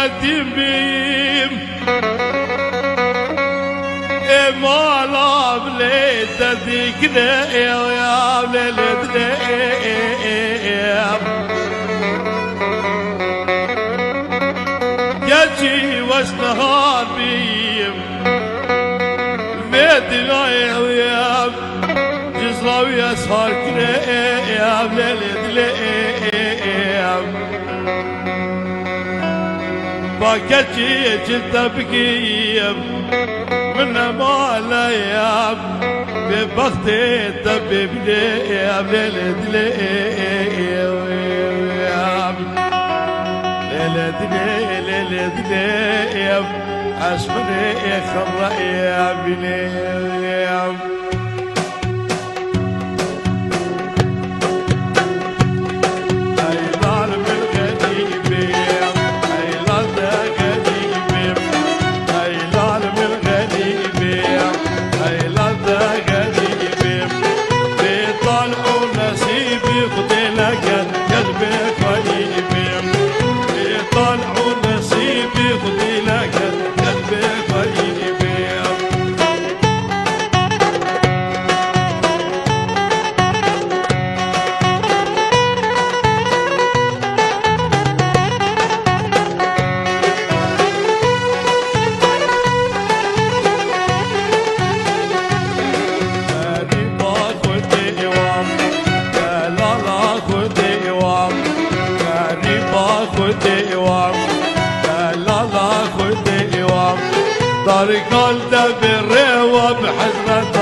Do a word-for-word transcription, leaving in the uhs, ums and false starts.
Dîm bîm. Ê mala bilê te dîkine ê ya bilê lê dilê ê ê ê ê. Keçî weş nehar bîm. Vê dilayê wî em. Cizra wî ez har kine ê ê ya bilê lê dilê ê ê ê. Ba keçî çi te bigîm, min nemaleyem, bê bextê te bê bilê, em lê lê dilê, em lê lê dilê, lê lê dilê, em ez min ê xemra, em bilê, em. Darikal de bi rêwa bi hezret